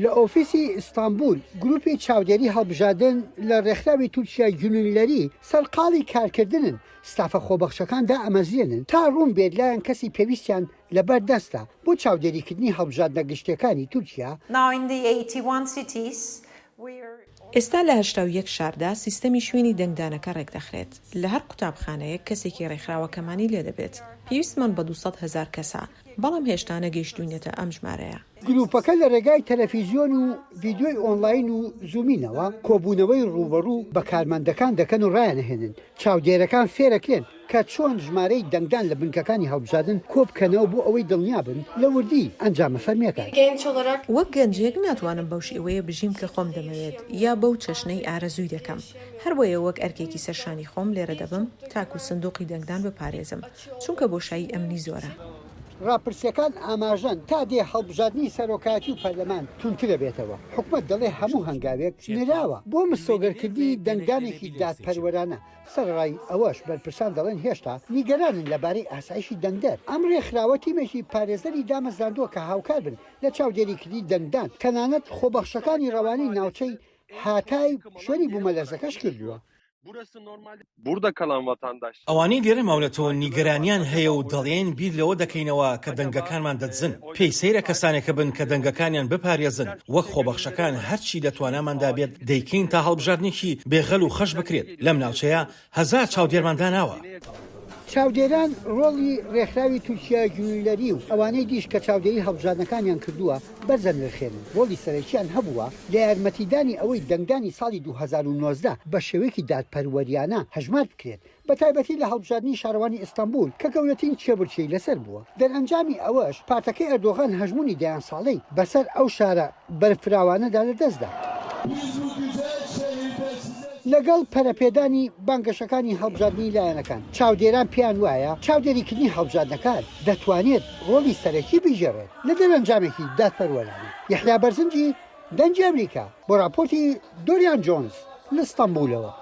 لە ئۆفیسی ئیستانبول، گروپی چاودێری هەڵبژاردن لە ڕێکخراوی تورکیا گونوللەری سەرقاڵی کارکردنن، ستافە خۆبەخشەکان دائەمەزرێنن تا ڕوون بێت لایەن کەسی پێویستیان لەبەر دەستە بۆ چاودێریکردنی هەڵبژاردنە گشتیەکانی تورکیا. ئێستا لە 81 شاردا سیستەمی شوێنی دەنگدانەکە ڕێکدەخرێت، لە هەر قوتابخانەیەک کەسێکی ڕێکخراوەکەمانی لێدەبێت، پێویستمان بە 200 هەزار کەسە، بەڵام هێشتا نەگەیشتووینەتە ئەم ژمارەیە. گرووپەکە لە رێگای تەلەفیزیۆن و ڤیدیۆی ئۆنلاین و زوومینەوە کۆبوونەوەی رووبەڕوو بە کارمەندەکان دەکەن و رایانەهێنن چاودێرەکان فێرەکرێن کە چۆن ژمارەی دەنگدان لە بنکەکانی هەڵبژاردن کۆبکەنەوە بۆ ئەوەی دڵنیابن لە وردی ئەنجامە فەرمییەکان. وەک گەنجێک ناتوانم بەو شێوەیە بژیم کە خۆم دەمەوێت یا بەو چەشنەی ئارەزووی دەکەم، هەربۆیە وەک ئەرکێکی سەرشانی خۆم لێرە دەبم تاکو سندوقی دەنگدان بپارێزم، چونکە بۆشایی ئەمنی زۆرە. ڕاپرسییەکان ئاماژەن تا دێ هەڵبژاردنی سەرۆکایەتی و پەرلەمان توندترەبێتەوە، حکومەت دەڵێ هەموو هەنگاوێک نراوە بۆ مسۆگەرکردنی دەنگدانێکی دادپەروەرانە، سەرەڕای ئەوەش بەرپرسان دەڵێن هێشتا نیگەرانن لەبارەی ئاسایشی دەنگدەر. ئەم ڕێکخراوە تیمێکی پارێزەری دامەزراندووە کە هاوکار بن لە چاودێریکردنی دەنگدان، تەنانەت خۆبەخشەکانی ڕەوانەی ناوچەی هاتای شوێنی بوومەلەرزەکەش کردووە. ئەوانەی لێرە ماونەتەوە نیگەرانیان هەیە و دەڵێن بیر لەوە دەکەینەوە کە دەنگەکانمان دەدزن. پێی سەیرە کەسانێک هەبن کە دەنگەکانیان بپارێزن، وەک خۆبەخشەکان هەرچی لە تواناماندا بێت دەیکەین تا هەڵبژاردنێکی بێ غەل و خەش بکرێت لەم ناوچەیە هەزار چاودێرمان داناوە. چاودێران ڕۆڵی ڕێکخراوی تورکیا گونولەری و ئەوانەی دیش کە چاودێری هەڵبژاردنەکانیان کردووە بەرز ئەنرخێنن، ڕۆڵی سەرەکیان هەبووە لە یارمەتیدانی ئەوەی دەنگدانی ساڵی 2019 بە شێوەیەکی دادپەروەریانە هەژمار بکرێت، بەتایبەتی لە هەڵبژاردنی شارەوانی ئیستەنبوول کە گەورەترین کێبڕکێی لەسەر بووە. دەرئەنجامی ئەوەش پارتەکەی ئەردۆغان هەژموونی دەیان ساڵەی بەسەر ئەو شارە بەرفراوانەدا لەدەستدا. لەگەڵ پەرەپێدانی بانگەشەکانی هەڵبژاردنی لایەنەکان، چاودێران پێیان وایە چاودێریکردنی هەڵبژاردنەکان دەتوانێت ڕۆڵی سەرەکی بگێڕێت لە دەرئەنجامێکی دادپەروەرانە. یەحیا بەرزنجی، دەنگی ئەمریکا، بۆ ڕاپۆرتی دۆریان جۆنز لە ستەنبوولەوە.